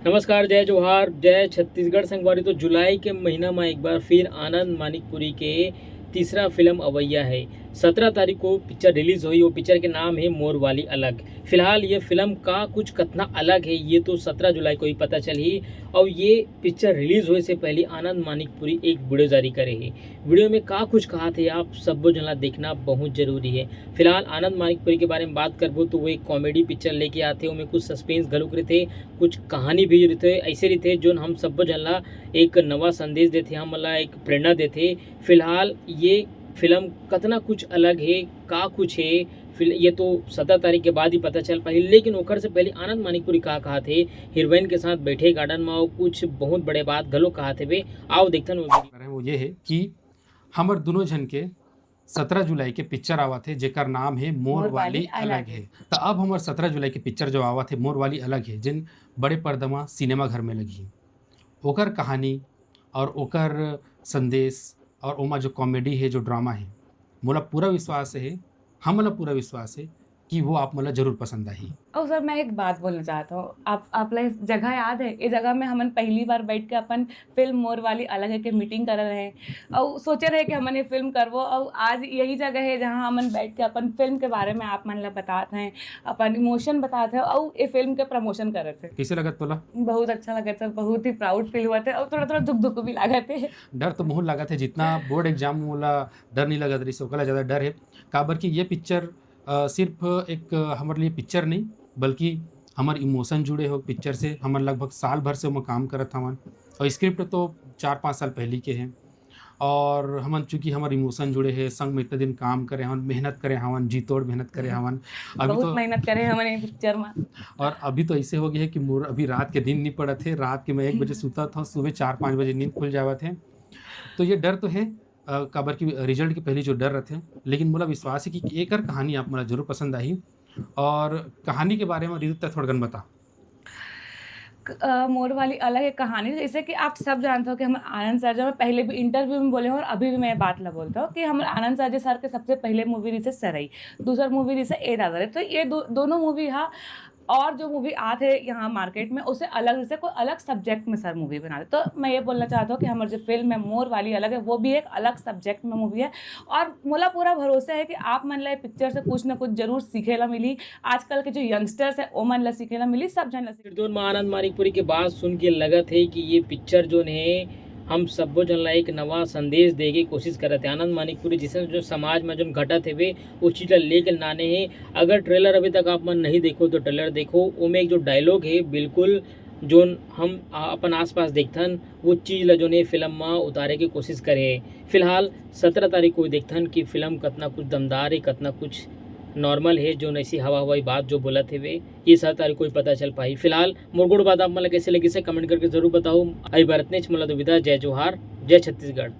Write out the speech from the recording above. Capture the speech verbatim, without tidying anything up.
नमस्कार, जय जोहार, जय छत्तीसगढ़ संगवारी। तो जुलाई के महीना में एक बार फिर आनंद मानिकपुरी के तीसरा फिल्म अवैया है। सत्रह तारीख को पिक्चर रिलीज हुई। वो पिक्चर के नाम है मोर वाली अलग। फिलहाल ये फिल्म का कुछ कतना अलग है, ये तो सत्रह जुलाई को ही पता चलही। और ये पिक्चर रिलीज होए से पहले आनंद मानिकपुरी एक वीडियो जारी करे है। वीडियो में का कुछ कहा थे, आप सब्बो झन ला देखना बहुत जरूरी है। फिलहाल आनंद मानिकपुरी के बारे में बात करबो तो वो एक कॉमेडी पिक्चर लेके आथे, ओमे कुछ सस्पेंस घलोक रहिथे, कुछ कहानी भी रहिथे, ऐसे रहिथे जोन हम सब्बो झन ला एक नवा संदेश देथे, हमन ला एक प्रेरणा देथे। फिलहाल ये फिल्म कतना कुछ अलग है, का कुछ है, फिल-, ये तो सत्रह तारीख के बाद ही पता चल पाही, लेकिन ओकर से पहले आनंद मानिकपुरी का कहा थे, हीरोइन के साथ बैठे गार्डन में, वो कुछ बहुत बड़े बात घलो कहा थे बे। आओ देखथन वो वीडियो। वो ये है कि हमर दोनों झन के सत्रह जुलाई के पिक्चर आवत हे, जेकर नाम हे मोर मोर वाली वाली अलग अलग हे। हे। त अब हमर सत्रह जुलाई के पिक्चर जो आवत हे, मोर वाली अलग हे, जिन बड़े पर्दा म सिनेमा घर में लगही, ओकर कहानी और ओकर संदेश और ओमा जो कॉमेडी हे, जो ड्रामा हे, मोला पूरा विश्वास हे, हमन ला पूरा विश्वास हे कि वो आप मन ला जरूर पसंद आही। अउ सर, मैं एक बात बोलना चाहत हूँ, आप, आप ला ये जगह याद है? ये जगह में हमन पहली बार बैठ के अपन फिल्म मोर वाली अलग है के मीटिंग करत रहे, अउ सोचे रहे कि हमन ये फिल्म करबो, अउ आज यही जगह है जहाँ हमन बैठ के अपन फिल्म के बारे में आप मन ला बतात हैं, अपन इमोशन बतात हैं, अउ ये फिल्म के प्रमोशन करत हैं। कैसे लगत तोला? बहुत अच्छा लगत सर, बहुत ही प्राउड फील हुआ थे, और थोड़ा थोड़ा दुख दुख भी लागत है। डर तो बहुत लागत है, जितना बोर्ड एग्जाम मोला डर नहीं लगत रही, ओकला ज्यादा डर है, काबर कि ये पिक्चर अ, सिर्फ एक, अ, हमर लिए पिक्चर नहीं, बल्कि हमर इमोशन जुड़े हो पिक्चर से। हमन लगभग साल भर से ओमा काम करत हवन, और स्क्रिप्ट तो चार पाँच साल पहली के हैं, और हमन चूंकि हमर इमोशन जुड़े हैं, संग में इतना दिन काम करे हवन, मेहनत करे हवन, जी तोड़ मेहनत करे हवन। अभी बहुत तो मेहनत करे हमन ये पिक्चर में। और अभी तो ऐसे हो गया है कि मोर अभी रात के नींद नहीं पड़त है, रात के मैं एक बजे सुतत हूँ, सुबह चार पाँच बजे नींद खुल जावत है। तो ये डर तो है, अ, काबर कि रिजल्ट के पहली जो डर रहथे, लेकिन मोला विश्वास है कि एकर कहानी आप मन ला जरूर पसंद आही। और कहानी के बारे में रितु, तैं थोड़कन बता। क-, अ, मोर वाली अलग एक कहानी, जैसे कि आप सब जानते हो कि हम आनंद सर, जो मैं पहले भी इंटरव्यू में बोले हूँ और अभी भी मैं ये बात ला बोलता हूँ कि हम आनंद सर जी सर के सबसे पहले मूवी रिसे सरई, दूसर मूवी रिसे ए दादा रे। तो ये दो, दोनों मूवी हा और जो मूवी आत है यहाँ मार्केट में, उसे अलग से कोई अलग सब्जेक्ट में सर मूवी बना दे। तो मैं ये बोलना चाहता हूँ कि हमारी जो फिल्म है मोर वाली अलग है, वो भी एक अलग सब्जेक्ट में मूवी है। और मोला पूरा भरोसा है कि आप मन ला ये पिक्चर से कुछ ना कुछ जरूर सीखे ला मिली। आजकल के जो यंगस्टर्स है, ओ मन ला सीखे ला मिली, सब झन ला सीखे। फिर दोन में आनंद मानिकपुरी के बात सुन के लगत है कि ये पिक्चर जोन है, हम सब्बो झन ला एक नवा संदेश दे के कोशिश करत है। आनंद मानिकपुरी जैसे जो समाज में जोन घटत हेवे, उस चीज ला लेके लाने हे। अगर ट्रेलर अभी तक आप मन नहीं देखो तो ट्रेलर देखो, ओमे एक जो डायलॉग है बिल्कुल जोन हम आ-, अपन आसपास देखथन, वो चीज ला जोन ये फिल्म में उतारे के कोशिश करे हे। फिलहाल सत्रह तारीख को देखथन कि फिल्म कतना कुछ दमदार है, कतना कुछ नॉर्मल है, जोन ऐसी हवा हवाई बात जो बोलत हेवे, ये सत्रह तारीख को ही पता चल पाही। फिलहाल मोर गोठ बात आप मन ला कैसे लगिस हे, कमेंट करके जरूर बताओ। अभी बर अतनेच, मोला दो विदा, जय जोहार, जय छत्तीसगढ़।